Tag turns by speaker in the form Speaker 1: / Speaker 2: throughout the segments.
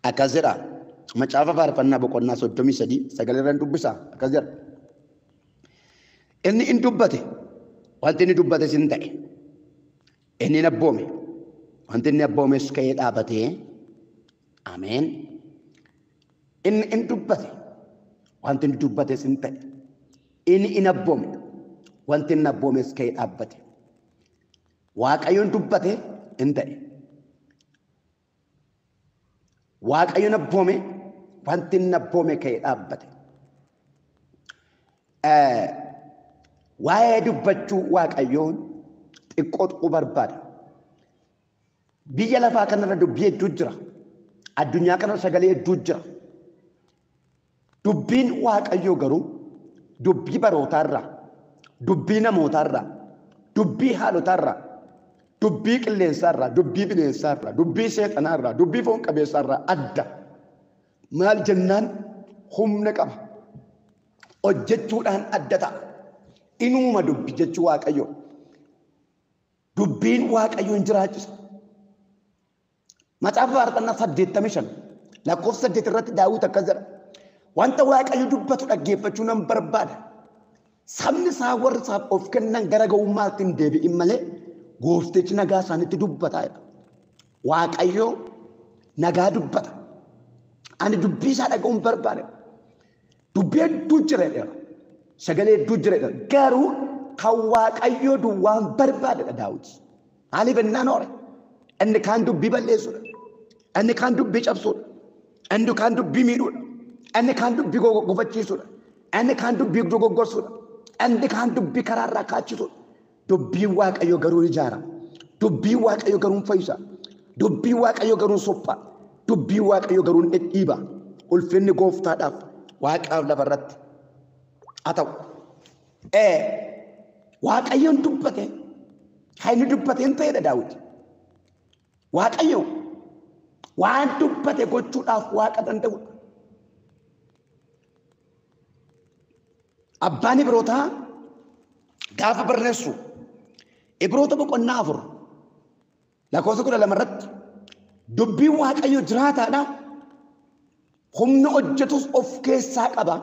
Speaker 1: Akkas jedha. Macaafa Faarfannaa boqonnaa 33 sagalee irraan dubbisa. Akkas jedha. Inni in dubbate, wanti inni dubbates hin ta'e. Inni hin abboome, wanti inni abboomes ka'ee dhaabatee. Ameen. Inni in dubbate, wanti inni dubbates hin ta'e. Inni in abboome, wanti inni abboomes ka'ee dhaabbate. Waaqayyoon dubbate hin ta'e. Waaqayyoon abboome, wanti inni abboome ka'ee dhaabbate. Waa'ee dubbachuu Waaqayyoon xiqqoo tuquu barbaada. Biyya lafaa kanarra dubbii hedduu jira. Addunyaa kanarra sagalee hedduu jira. Dubbiin Waaqayyoo garuu dubbii barootaarraa, dubbii namootaarraa, dubbii haalotaarraa, dubbii qilleensaarraa, dubbii bineensaarraa, dubbii seexanaarraa, dubbii foon qabeessaarraa adda. Maal jennaan humna qaba. Hojjechuudhaan adda ta'a. Inuma dubbi jechuu Waaqayyoo. Dubbiin Waaqayyoo hin jiraachisa. Macaafa Faarfannaa 85 lakkoofsa 8 irratti Daawit akkas jedha. Wanta Waaqayyo dubbatu dhaggeeffachuu nan barbaada. Sabni isaa warri isaaf of kennan gara ga'ummaatti hin deebi'in malee gooftichi nagaa isaanitti dubbata jedha. Waaqayyo nagaa dubbata. Ani dubbii isaa dhaga'uun barbaada. Dubbii hedduu jira jedha. Sagalee hedduu jira jedha. Garuu kan Waaqayyoo duwwaan barbaadedha Daawit. Maaliif ennaan hoore? Inni kaan dubbii balleessuudha. Inni kaan dubbii cabsuudha. Inni kaan dubbii miidhuudha. Inni kaan dubbii gufachiisuudha. Inni kaan dubbii dogoggorsuudha. Inni kaan dubbii karaarraa kaachisuudha. Dubbiin Waaqayyoo garuu ijaara. Dubbiin Waaqayyoo garuu fayyisa. Dubbiin Waaqayyoo garuu supha. Dubbiin Waaqayyoo garuu dhidhiiba. Ulfinni gooftaadhaaf Waaqaaf lafarratti haa ta'u. Waaqayyoon dubbate, kan inni dubbate hin ta'edha Daawit. Waaqayyo waan dubbate gochuudhaaf Waaqa danda'udha. Abbaan Ibrootaa gaafa barreessu Ibroota boqonnaa 4 lakkoofsa 12 irratti dubbiin Waaqayyo jiraataadha. Humna hojjetus of keessaa qaba.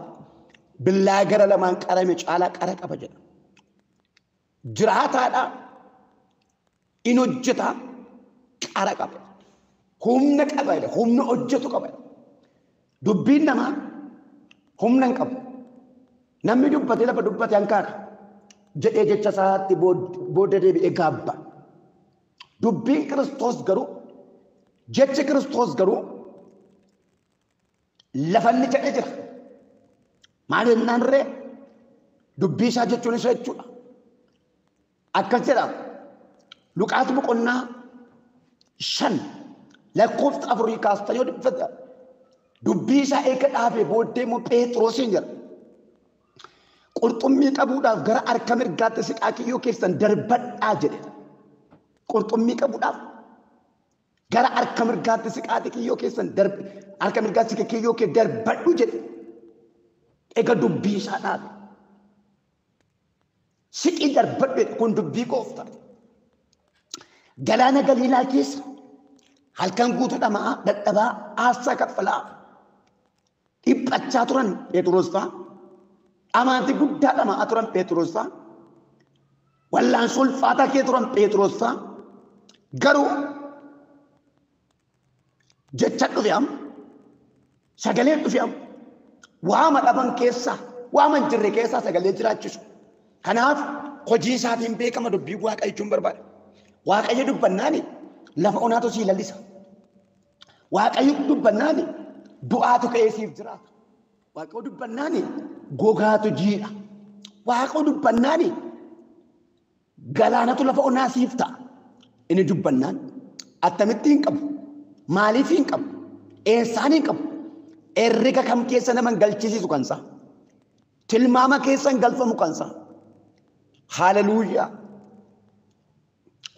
Speaker 1: Billaa gara lamaan qarame caalaa qara qaba jedha. Jiraataadha. In hojjeta, qara qaba. Humna qaba jedha. Humna hojjetu qaba. Dubbiin namaa humna hin qabu. Namni dubbatee lafa dubbate hankaaka jedhee jecha isaatti booda deebi'ee gaabba. Dubbiin Kiristoos garuu, jechi Kiristoos garuu lafa inni jedhee jira. Maal jennaan ree? Dubbii isaa jechuun isa jechuudha. Akkas jedha. Luqaas boqonnaa 5 lakkoofsa 4 kaasta yoo dubbata. Dubbii isaa eega dhaabee booddee immoo Phexrosiin jedha. Qurxummii qabuudhaaf gara harka mirgaatti siqaa kiyyoo keessan darbadhaa jedhe. Qurxummii qabuudhaaf gara harka mirgaatti siqaati kiyyoo keessan darbi, harka mirgaatti siqaa kiyyoo kee darbadhu jedhe. Eega dubbii isaa dhaabe. Siqii darbadhu jedhe. Kun dubbii gooftaa. Galaana Galiilaa keessa halkan guutuu dhama'aa, dadhabaa, aarsaa kaffalaa dhiphachaa turan Phexros fa'a. Amantii guddaa dhama'aa turan Phexros fa'a. Wallaansoo ulfaataa kee turan Phexros fa'a. Garuu jecha dhufe amma, sagaleen dhufe amma, waama dhaban keessaa, waama hin jirre keessaa sagalee jiraachisu. Kanaaf hojii isaatiin beekama dubbii Waaqayyo jechuun barbaada. Waaqayyo dubbannaani lafa onaatu sii lallisa. Waaqayyo dubbannaani du'aatu ka'ee siif jiraata. Waaqayyo dubbannaani gogaatu jiidha. Waaqayyo dubbannaani galaanatu lafa onaa siif ta'a. Inni dubbannaan attamitti hin qabu, maaliif hin qabu, eessaan hin qabu, herrega kam keessa nama hin galchisiisu kan isaa, tilmaama keessa hin galfamu kan isaa. Haleluuyaa.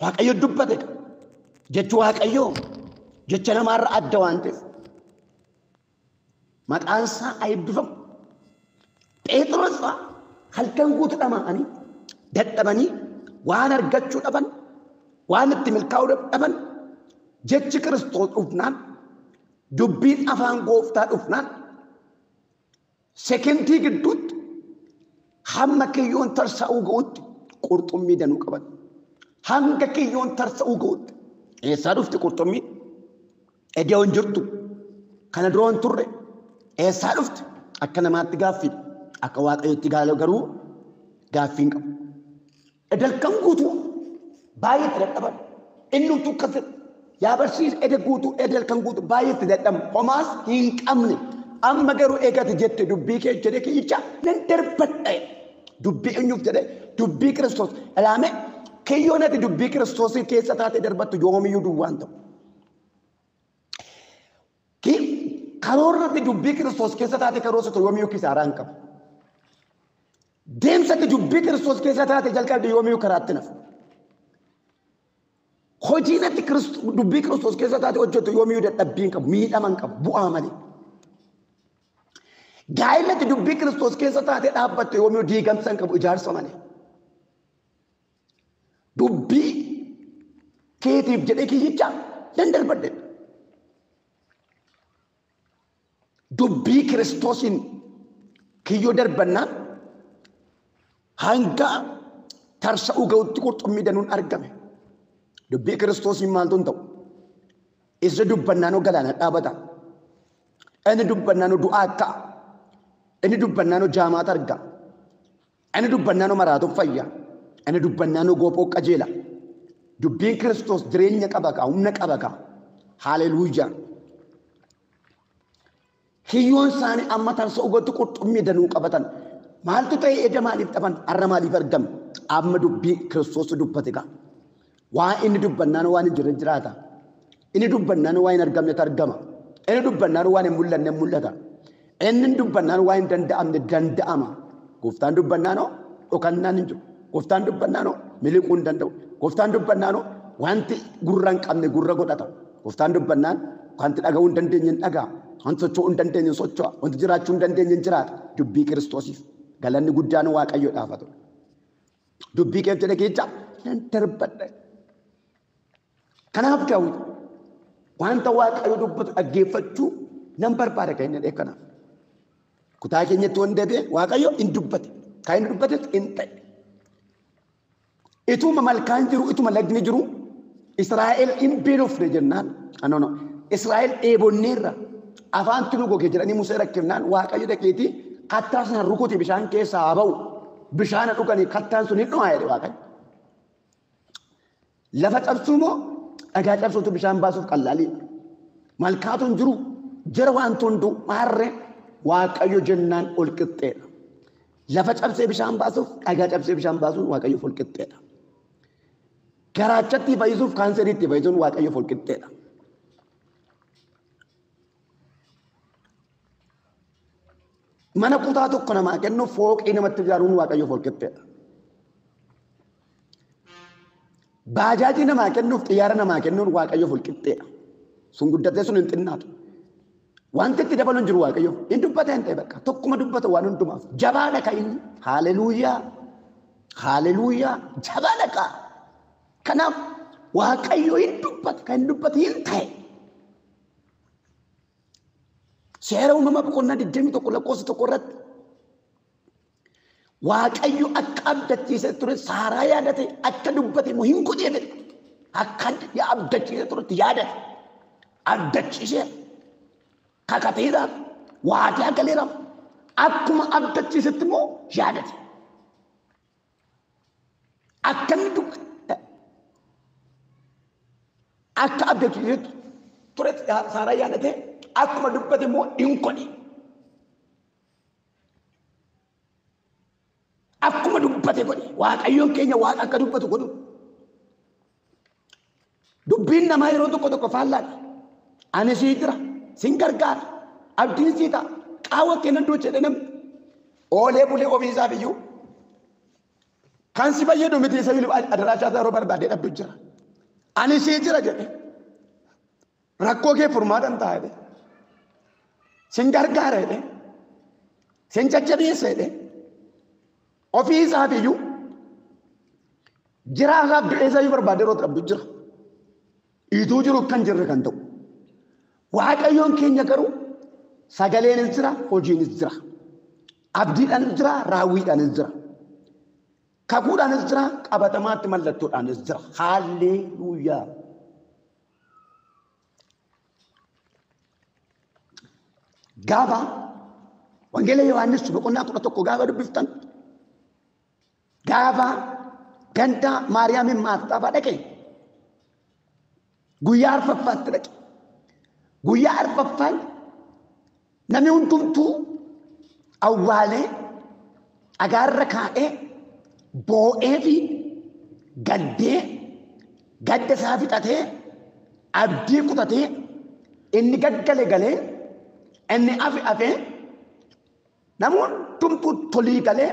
Speaker 1: Waaqayyo dubbate jechi Waaqayyoo jecha namaarra adda waan ta'eef maqaan isaa eebbifamu. Phexros fa'a halkan guutuu dhama'anii dadhabanii waan argachuu dhaban, waan itti milkaa'uu dhaban, jechi Kiristoos dhufnaan Dubbiin afaan gooftaa dhufnaan sekentii gidduutti hamma kiyyoon tarsa'uu ga'utti qurxummii danuu qaban. Hanga kiyyoon tarsa'uu ga'utti. Eessaa dhufti qurxummiin? Iddoo hin jirtu. Kana dura hin turre. Eessaa dhufti? Akka namaatti gaaffiidha. Akka Waaqayyootti garuu gaaffii hin qabu. Edalkan guutuu baay'ee itti dadhaban. Inni utuu akkas jedhe. Yaa barsiisa eda guutuu edalkan guutuu baay'ee itti dadhaban. Homaas hin qabne. Amma garuu eegate jette dubbii kee jedhee kiyyicha nan darbadha. Dubbii eenyuuf jedhee dubbii Kiristoos. Ilaame kiyyoon ati dubbii Kiristoosii keessa taatee darbattu yoomiyyuu duwwaan ta'u. Karoorra ati dubbii Kiristoos keessa taatee karoorsitu yoomiyyuu kisaaraa hin qabu. Deemsa ati dubbii Kiristoos keessa taatee jalqabde yoomiyyuu karaatti nafu. Hojiin ati dubbii Kiristoos keessa taatee hojjettu yoomiyyuu dadhabbii hin qabu, miidhama hin qabu, bu'aa malee. Gaa'elli ati dubbii Kiristoos keessa taatee dhaabbatte yoomiyyuu diigamsa hin qabu, ijaarsa malee. Dubbii keetiif jedhee kiyyicha nan darbadhe. Dubbii Kiristoosiin kiyyoo darbannaan hanga tarsa'uu ga'utti qurxummii danuun argame. Dubbii Kiristoosiin maaltu hin ta'u? Isa dubbannaanoo galaana dhaabata. Inni dubbannaanoo du'aa ka'a. Inni dubbannaanoo jaamaatu arga. Inni dubbannaanoo maraatu fayya. Inni dubbannaanoo goophoo qajeela. Dubbiin Kiristoos jireenya qaba kaa, humna qaba kaa. Haleluuyaa. Kiyyoon isaanii amma tarsa'uu ga'utti qurxummii danuu qabatan. Maaltu ta'e eda maaliif dhaban? Har'a maaliif argame? Amma dubbii Kiristoos dubbate kaa. Waa inni dubbannaan waan hin jirre jiraata. Inni dubbannaan waan hin argamnetu argama. Inni dubbannaan waan hin mul'anne mul'ata. Inni dubbannaan waan hin danda'amne danda'ama. Gooftaan dubbannaanoo dhokannaan hin jiru. Gooftaan dubbannaanoo miliquu hin danda'u. Gooftaan dubbannaanoo wanti gurra hin qabne gurra godhata. Gooftaan dubbannaan wanti dhaga'uu hin dandeenye hin dhaga'a. Wanti socho'uu hin dandeenye hin socho'a. Wanti jiraachuu hin dandeenye hin jiraata. Dubbii Kiristoosiif galanni guddaan Waaqayyoodhaaf haa ta'u. Dubbii keef jedhe keessa nan darbadha. Kanaaf Daawit wanta Waaqayyo dubbatu dhaggeeffachuu nan barbaada kan inni jedhe kanaaf. Kutaa keenyatti waan deebi'e Waaqayyo hin dubbate. Kan inni dubbates hin ta'e. Ituma malkaan jiru, ituma lagni jiru, Israa'el hin beelofne jennaan. No, no. Israa'el dheebonneerra afaantu nu goge jedhanii Musee rakkifnaan Waaqayyo dhaqeetii kattaa sana rukute bishaan keessaa haa ba'u. Bishaan dhuganii kattaan sun hin dhumaa jedhe Waaqayyo. Lafa cabsuu moo dhagaa cabsuutu bishaan baasuuf qallaaliidha. Malkaatu hin jiru, jara waantu hunduu maarree Waaqayyo jennaan ol qixxeedha. Lafa cabsee bishaan baasuuf dhagaa cabsee bishaan baasuun Waaqayyoof ol qixxeedha. Garaachatti fayyisuuf kaanseriitti fayyisuun Waaqayyoof ol qixxeedha. Mana kutaa tokko namaa kennuuf fooqii namatti ijaaruun Waaqayyoof ol qixxeedha. Baajaajii namaa kennuuf xiyyaara namaa kennuun Waaqayyoof ol qixxeedha. Sun guddatee sun hin xinnaatu. Wanti itti dabalu hin jiru Waaqayyoof. Hin dubbata hin ta'e bakka. Tokkuma dubbata waan hundumaaf. Jabaadha ka inni. Haleluuyaa. Haleluuyaa. Jabaadha ka. Kanaaf Waaqayyo hin dubbata. Kan hin dubbate hin ta'e. Seera uumamaa boqonnaa 21 lakkoofsa 1 irratti Waaqayyo akka abdachiisee ture Saaraa yaadate akka dubbate immoo hin godhee jedhe. Akka abdachiisee turetti yaadate. Abdachiisee kakateera, waadaa galeera. Akkuma abdachiisetti immoo yaadate. Akka inni dubbate akka abdachiisetti turetti Saaraa yaadate akkuma dubbate immoo hin godhe. Akkuma dubbate godhe. Waaqayyoon keenya Waaqa akka dubbatu godhu. Dubbiin namaa yeroo tokko tokko faallaadha. Ani sii jira, sin gargaara, abdiin sii ta'a, qaawwa kee nan duucha jedhe namni. Oolee bulee ofii isaaf iyyuu kan si fayyadu miti isa iyyuu adaraashaa isaa yeroo barbaadee dhabdu jira. Ani sii jira jedhe. Rakkoo kee furmaata hin ta'a jedhe. Sin gargaara jedhe. Sin jajjabeessa jedhe. Ofii isaaf iyyuu jiraa isaaf du'ee isaa iyyuu barbaadee yeroo dhabdu jira. Ituu jiru kan jirre kan ta'u. Waaqayyoon keenya garuu sagaleenis jira, hojiinis jira. Abdiidhaanis jira, raawwiidhaanis jira. Kakuudhaanis jira, qabatamaatti mallattoodhaanis jira. Haalleluuyaa. Gaafa Wangeela Yohaannis boqonnaa 11 gaafa dubbiftan gaafa ganda Maariyaamin Maartaa fa'aa dhaqe guyyaa arfaffaatti dhaqe. Guyyaa arfaffaan namni hundumtuu awwaalee dhagaarra kaa'ee boo'ee fi gaddee gadda isaa fixatee abdii kutatee inni gaggale galee inni afe afee namni hundumtuu tolii galee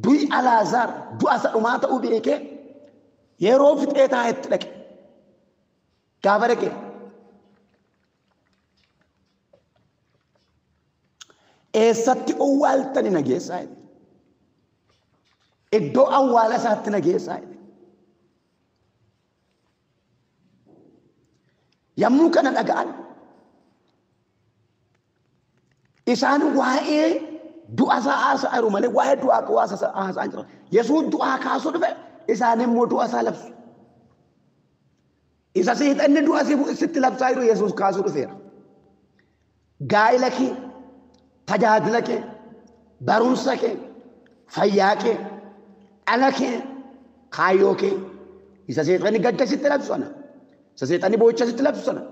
Speaker 1: du'i Alaazaar du'a isa dhumaa ta'uu beekee yeroo fixee taa'etti dhaqe. Gaafa dhaqe eessatti owwaaltani na geessaa jedhe. Iddoo awwaala isaatti na geessaa jedhe. Yommuu kana dhaga'an isaan waa'ee du'a isaa haasa'aa jiru malee waa'ee du'aa haasa'aa hin jiran. Yesuus du'aa kaasuu dhufe isaan immoo du'a isaa labsu. Isa seexanni du'a sitti labsaa jiru Yesuus kaasuu dhufeera. Gaa'ila kee, tajaajila kee, barumsa kee, fayyaa kee, dhala kee, kaayyoo kee isa seexanni gadda sitti labsu sana, isa seexanni boo'icha sitti labsu sana,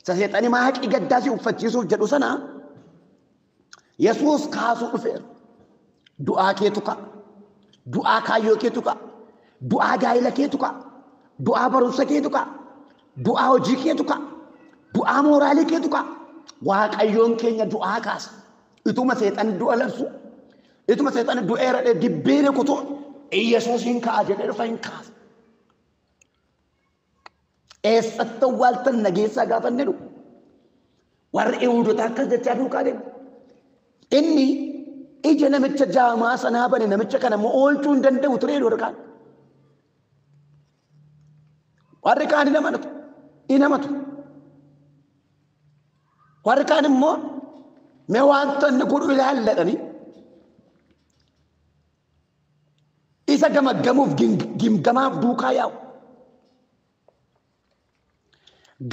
Speaker 1: isa seexanni maaqii gaddaa si uffachiisuuf jedhu sana Yesuus kaasuu dhufeera. Du'aa keetu ka'a. Du'aa kaayyoo keetu ka'a. Du'aa gaa'ila keetu ka'a. Du'aa barumsa keetu ka'a. Du'aa hojii keetu ka'a. Du'aa mooraalii keetu ka'a. Waaqayyoon keenya du'aa kaasa. Ituma seexanni du'a labsu, ituma seexanni du'eera jedhee dibbee rukutu Yesuus hin ka'a jedhee dhufa hin kaasa. Eessatti awwaaltan na geessaa gaafa inni jedhu warri Yihuudotaa akkas jechaa duukaa deemu. Inni ija namicha jaamaa sanaa bane namicha kana immoo oolchuu hin danda'u ture jedhu warri kaan. Warri kaan hin amanatu. Hin amatu. Warri kaan immoo mee wanta inni godhu ilaalladhanii isa gamaggamuuf gimgamaaf duukaa yaa'u.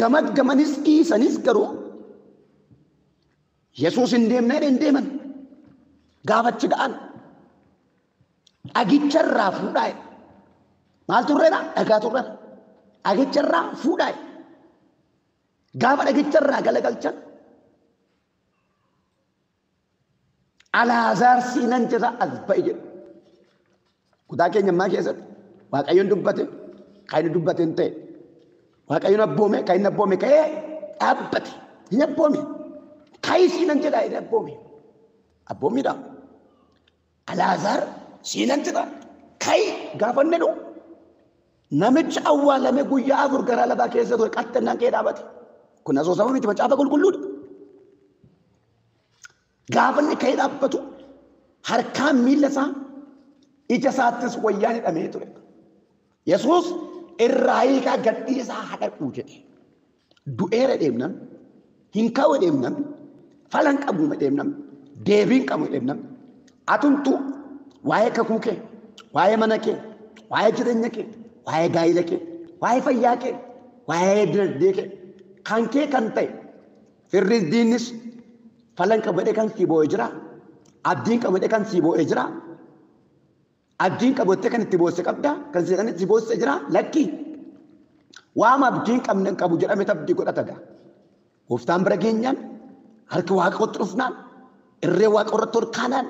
Speaker 1: Gamaggamanis dhiisanis garuu Yesuus hin deemne jedhee hin deeman. Gaafachi ga'an dhagicha irraa fuudhaa jedhe. Maal turreera? Dhagaa turreera. Dhagicha irraa fuudhaa jedhe. Gaafa dhagicha irraa galagalchan Alaazaar siinan jira as ba'i jedhe. Kutaa keenya ammaa keessatti Waaqayyoon dubbate kan inni dubbate hin ta'e. Waaqayyoon abboome kan inni abboome ka'ee dhaabbate hin abboome. Ka'i siinan jedha inni abboome. Abboommiidha. Alaazaar siinan jedha ka'i gaafa inni jedhu namicha awwaalame guyyaa 4 garaa lafaa keessa ture qaxxannaan ka'ee dhaabate. Kun asoosama miti macaafa qulqulluudha. Gaafa inni ka'ee dhaabbatu harkaan miilla isaa ija isaattis wayyaan hidhamee ture. Yesuus irraa hiikaa gadhiisaa haa dhaqu jedhe. Du'eera deemnan, hin ka'u deemnan, falan qabu deemnan, deebiin qabu deemnan. Atumtu waa'ee kakuu kee, waa'ee mana kee, waa'ee jireenya kee, waa'ee gaa'ila kee, waa'ee fayyaa kee, waa'ee dinagdee kee, kan kee kan ta'e firris diinnis falan qabu jedhee kan sii boo'ee jira. Abdiin qabu jedhee kan sii boo'ee jira. Abdiin qabu jettee kan itti boosse qabda. Kan seexanni itti boosse jira. Lakki. Waama abdiin qabne hin qabu jedhame abdii godhata gaa. Gooftaan bira geenyaan harki waaqootti dhufnaan irree waaqa irratti ol kaanaan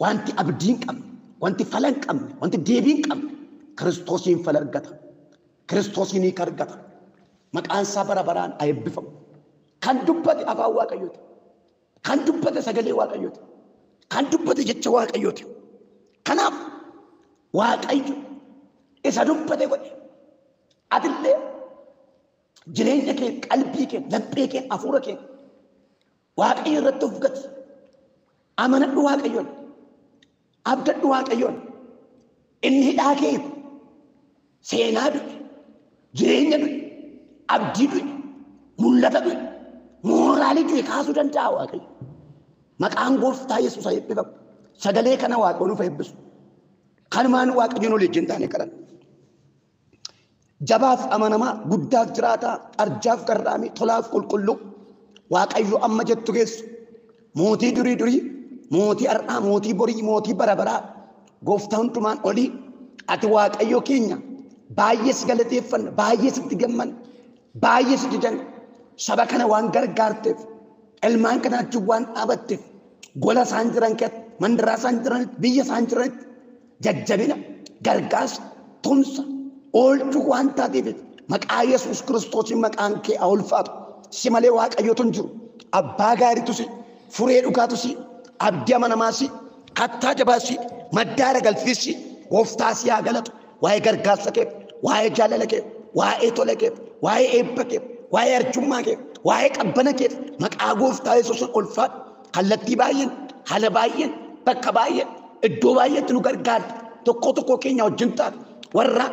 Speaker 1: wanti abdii hin qabne, wanti fala hin qabne, wanti deebii hin qabne Kiristoosiin fala argata. Kiristoosiin hiika argata. Maqaan isaa bara baraan haa eebbifamu. Kan dubbate afaan Waaqayyooti. Kan dubbate sagalee Waaqayyooti. Kan dubbate jecha Waaqayyooti. Kanaaf Waaqayyo isa dubbate godhe. Atillee jireenya kee, qalbii kee, laphee kee, hafuura kee Waaqayyo irratti of gati. Amanadhu Waaqayyoon. Abdadhu Waaqayyoon. Inni hidhaa kee hiiku. Seenaa du'e, jireenya du'e, abdii du'e, mul'ata du'e. Mooraalii du'e kaasuu danda'a Waaqayyo. Maqaan gooftaa Yesuus haa eebbifamu. Sagalee kana Waaqayyo nuuf eebbisu. Kanumaan Waaqayyoon olii wajjin taane kadhanna. Jabaaf amanamaa, guddaaf jiraataa, arjaaf garraamii, tolaaf qulqulluu Waaqayyo amma jettu geessu. Mootii durii durii, mootii har'aa, mootii borii, mootii bara baraa, gooftaa hundumaan olii ati Waaqayyo keenya baay'ee si galateeffanna, baay'ee sitti gammanna, baay'ee si jajanna. Saba kana waan gargaarteef, ilmaan kana wajjin waan dhaabatteef, gola isaan jiran keessatti, mandaraa isaan jiranitti, biyya isaan jiranitti jajjabina, gargaarsa, tumsa, oolchuu waan taateef maqaa Yesuus Kiristoosiin maqaan kee haa ulfaatu. Si malee Waaqayyotu hin jiru. Abbaa gaariitu si, furee dhugaatu si, abdii amanamaa si, kattaa jabaa si, maddaara galfii si, gooftaa si haa galatu. Waa'ee gargaarsa kee, waa'ee jaalala kee, waa'ee tola kee, waa'ee eebba kee, waa'ee arjummaa kee, waa'ee qabbana kee maqaa gooftaa Yesuusiin ulfaadhu. Kallattii baay'een, haala baay'een, bakka baay'een, iddoo baay'eetti nu gargaarta. Tokko tokko keenya wajjin taate warra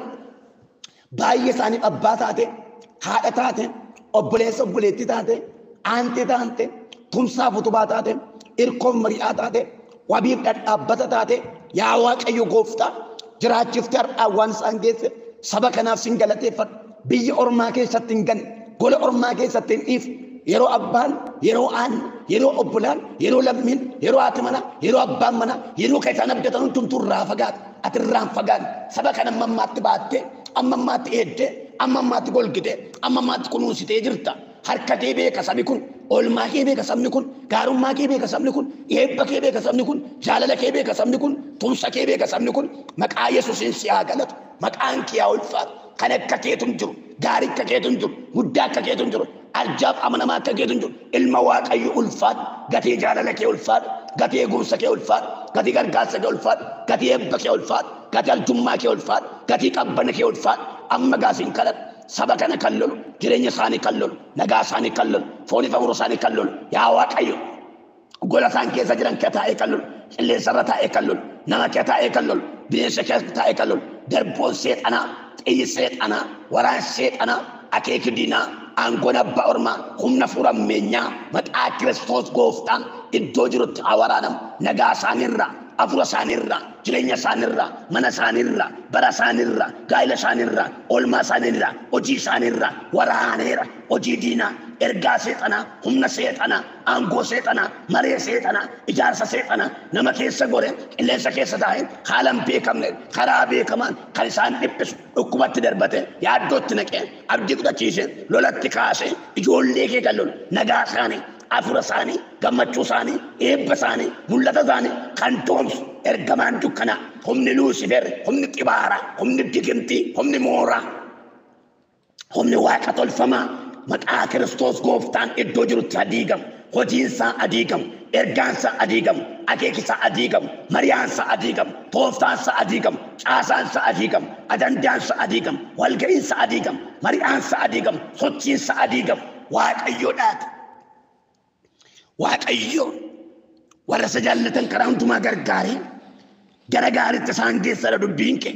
Speaker 1: baay'ee isaaniif abbaa taate, haadha taate, obboleessa obboleettii taate, aantee taate, tumsaaf utubaa taate, irkoof mari'aa taate, wabiif dhadhaabbata taate, yaa Waaqayyo gooftaa jiraachiftee har'aa waan isaan geesse saba kanaaf sin galateeffadhu. Biyya ormaa keessatti hin ganne, gola ormaa keessatti hin dhiifne. Yeroo abbaan, yeroo aanni, yeroo obbolaan, yeroo lammiin, yeroo haati manaa, yeroo abbaan manaa, yeroo kan isaan abdatan hundumtuu irraa fagaatu. Ati irraa hin fagaanne. Saba kana amma ammaatti baattee, amma ammaatti eeddee, amma ammaatti golgitee, amma ammaatti kunuunsitee jirta. Harka kee beeka sabni kun, oolmaa kee beeka sabni kun, gaarummaa kee beeka sabni kun, eebba kee beeka sabni kun, jaalala kee beeka sabni kun, tumsa kee beeka sabni kun. Maqaa Yesuusiin si haa galatu. Maqaan kee haa ulfaatu. Kan akka keetu hin jiru, gaarii akka keetu hin jiru, guddaa akka keetu hin jiru, arjaaf amanamaa akka keetu hin jiru. Ilma Waaqayyo ulfaadhu, gatii jaalala kee ulfaadhu, gatii eegumsa kee ulfaadhu, gatii gargaarsa kee ulfaadhu, gatii eebba kee ulfaadhu, gatii arjummaa kee ulfaadhu, gatii qabbana kee ulfaadhu. Amma gaasiin kadhadhu. Saba kana kan lolu, jireenya isaanii kan lolu, nagaa isaanii kan lolu, foonii fi hafuura isaanii kan lolu, yaa Waaqayyo gola isaan keessa jiran kee taa'ee kan lolu, qilleensa irra taa'ee kan lolu, nama kee taa'ee kan lolu, bineensa kee taa'ee kan lolu, darboon seexanaa, xiyyi seexanaa, waraan seexanaa, akeeki diinaa, aangoon abbaa ormaa, humna fuura ammeenyaa, maqaa Kiristoos gooftaan iddoo jirutti haa waraanamu. Nagaa isaaniirraa, hafuura isaaniirraa, jireenya isaaniirraa, mana isaaniirraa, bara isaaniirraa, gaa'ela isaaniirraa, oolmaa isaaniirraa, hojii isaaniirraa waraaneera. Hojii diinaa, ergaa seexanaa, humna seexanaa, aangoo seexanaa, maree seexanaa, ijaarsa seexanaa, nama keessa gore, qilleensa keessa taa'e, haala hin beekamne, karaa beekamaan kan isaan dhiphisu, dhukkubatti darbate, yaaddootti naqee, abdii kutachiise, lolatti kaase, ijoollee kee kan lolu, nagaa isaanii, hafuura isaanii, gammachuu isaanii, eebba isaanii, mul'ata isaanii kan toomsu ergamaan dukkanaa, humni Luusifer, humni xibaaraa, humni digimtii, humni mooraa, humni waaqa tolfamaa maqaa Kiristoos gooftaan iddoo jirutti adiigamu, hojiin isaa adiigamu, ergaan isaa adiigamu, akeeki isaa adiigamu, mariyaan isaa adiigamu, tooftaan isaa adiigamu, caasaan isaa adiigamu, ajandaan isaa adiigamu, walga'iin isaa adiigamu, mari'aan isaa adiigamu, sochiin isaa adiigamu. Waaqayyoodhaati. Waaqayyo warra isa jaallatan karaa hundumaa gargaaree gara gaariitti isaan geessadha dubbiin kee.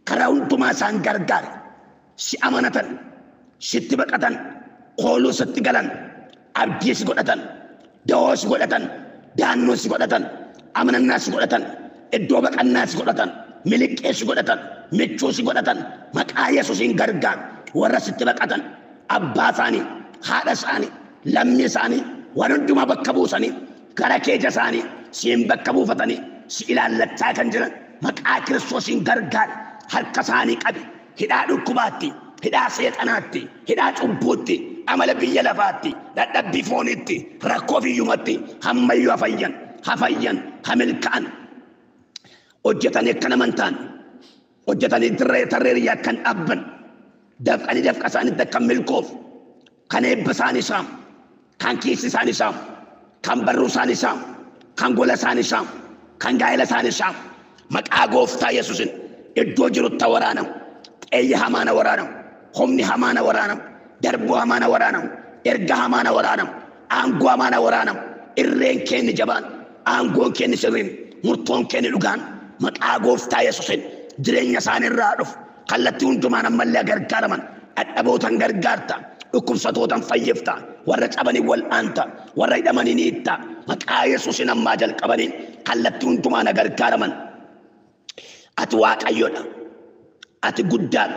Speaker 1: Karaa hundumaa isaan gargaare, si amanatan, sitti baqatan, kooluu sitti galan, abdii si godhatan, da'oo si godhatan, daannoo si godhatan, amanannaa si godhatan, iddoo baqannaa si godhatan, miliqqee si godhatan, michuu si godhatan. Maqaa Yesuusiin gargaaru. Warra sitti baqatan, abbaa isaanii, haadha isaanii, lammii isaanii, waan hundumaa bakka buusanii gara keeja isaanii siin bakka buufatanii si ilaallachaa kan jiran maqaa Kiristoosiin gargaari. Harka isaanii qabi. Hidhaa dhukkubaatti, hidhaa seexanaatti, hidhaa cubbuutti, amala biyya lafaatti, dadhabbii foonitti, rakkoo fiyyumatti hammayyuu hafayyan, hafayyan, hamilka'an. Hojjetanii akka nama hin taane, hojjetanii dirree tarree riyyaa kan dhaabban, dafqanii dafqa isaaniitti akka milkoof, kan eebba isaanii saamu, kan kiisii isaanii saamu, kan barruu isaanii saamu, kan gola isaanii saamu, kan gaa'ela isaanii saamu, maqaa gooftaa Yesuusin iddoo jirutti waraanamu. Xiyya hamaana waraanamu, humni hamaana waraanamu, darboo hamaana waraanamu, erga hamaana waraanamu, aangoo hamaana waraanamu. Irreen keenya jabaan, aangoon keenya sirriin, murtoon keenya dhugaan maqaa gooftaa Yesuusin jireenya isaanii irraa dhufu kallattii hundumaan ammallee gargaaraman. Dhadhabootan gargaarta, dhukkubsatootan fayyifta, Warra cabanii wal'aanta. Warra hidhamanii ni hiitta. Maqaa Yesuusin ammaa jalqabanii kallattii hundumaa na gargaaraman. Ati Waaqayyoodha. Ati guddaadha.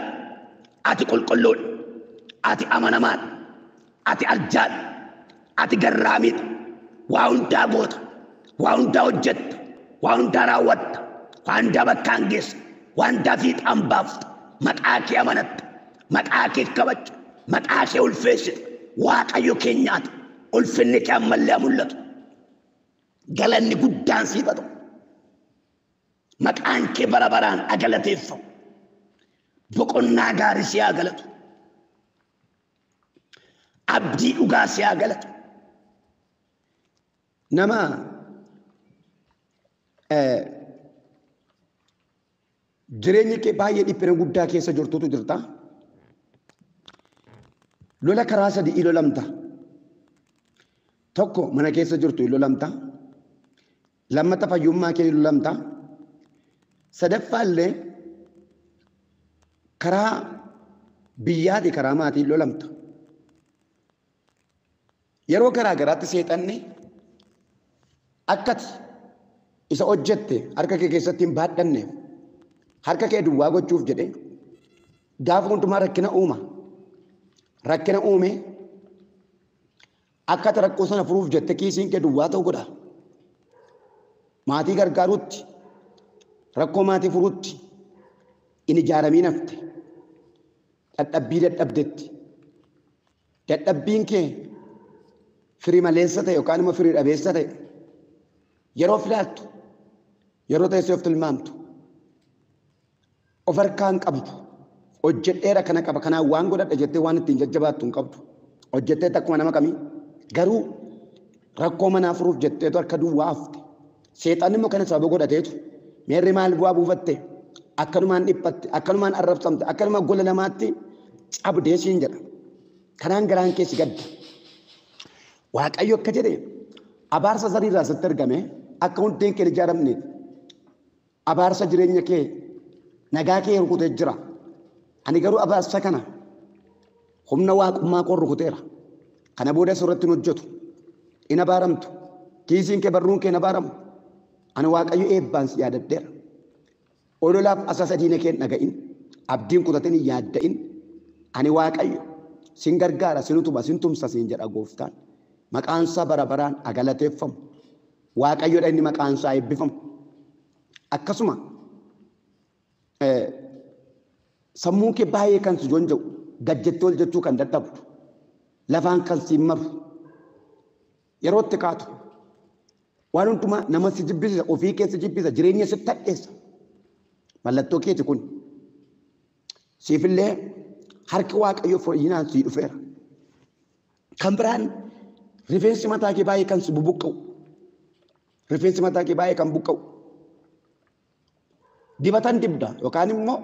Speaker 1: Ati qulqulluudha. Ati amanamaadha. Ati arjaadha. Ati garraamiidha. Waa hundaa goota. Waa hundaa hojjetta. Waa hundaa raawwatta. Waa hundaa bakkaan geessa. Waa hundaa fiixaan baafta. Maqaa kee amanatta. Maqaa kee kabajja. Maqaa kee ulfeessita. Waaqayyo keenyaati. Ulfinni kee ammallee haa mul'atu. Galanni guddaan siif haa ta'u. Maqaan kee bara baraan haa galateeffamu. Boqonnaa gaarii si haa galatu. Abdii dhugaa si haa galatu. Nama jireenyi kee baay'ee dhiphina guddaa keessa jirtutu jirta. Lola karaa sadii lolamta. Tokko mana keessa jirtu lolamta. Lammata fayyummaa kee lolamta. Sadaffaa illee karaa biyyaati karaa maatii lolamta. Yeroo garaa garaatti seexanni akkati isa hojjette harka kee keessatti hin baadhanneef harka kee duwwaa gochuuf jedhe gaafa hundumaa rakkina uuma. Rakkina uume akkati rakkoo sana furuuf jette kiisiin kee duwwaa ta'u godha. Maatii gargaaruutti rakkoo maatii furuutti hin ijaaramiin hafte. Dadhabbii dadhabdetti. Dadhabbiin kee firii maleessa ta'e yookaan immoo firii dhabeessa ta'e yeroo filattu yeroo teessee of tilmaamtu of harkaa hin qabdu. Hojjedheera kana qaba kanaan waan godhadha jettee waan ittiin jajjabaattu hin qabdu. Hojjettee akkuma nama kamii garuu rakkoo manaa furuuf jetteetu harka duwwaa hafte. Seexanni immoo kana sababa godhateetu meerri maal bu'aa buufatte akkanumaan dhiphatte akkanumaan arrabsamte akkanumaan gola namaatti cabdee siin jedha. Kanaan garaan keessi gadda. Waaqayyo akka jedhe abaarsa sariirraa sitti argame akka hundeen kee hin ijaaramneef abaarsa jireenya kee nagaa kee rukutee jira. Ani garuu abaarsa kana humna waaqummaa koo rukuteera. Kana booda sirratti hin hojjetu. Hin abaaramtu. Kiisiin kee barruun kee hin abaaramu. Ani Waaqayyo eebbaan si yaadadheera. Ololaaf asasa diina kee hin dhaga'in. Abdiin kutatin hin yaadda'in. Ani Waaqayyo sin gargaara, sin utuba, sin tumsa siin jedha gooftaan. Maqaan isaa bara baraan haa galateeffamu. Waaqayyoodha inni maqaan isaa eebbifamu. Akkasuma sammuun kee baay'ee kan si jonja'u, gad jettee ol jechuu kan dadhabdu, lafaan kan siin maru, yeroo itti kaatu waan hundumaa nama si jibbisiisa, ofii kee si jibbisiisa, jireenya si hadheessa. Mallattoo keeti kun. Siifillee harki Waaqayyoo fooyyinaan sii dhufeera. Kan biraan rifeensi mataa kee baay'ee kan si bubuqqa'u. Rifeensi mataa kee baay'ee kan buqqa'u. Dibatan dibda yookaan immoo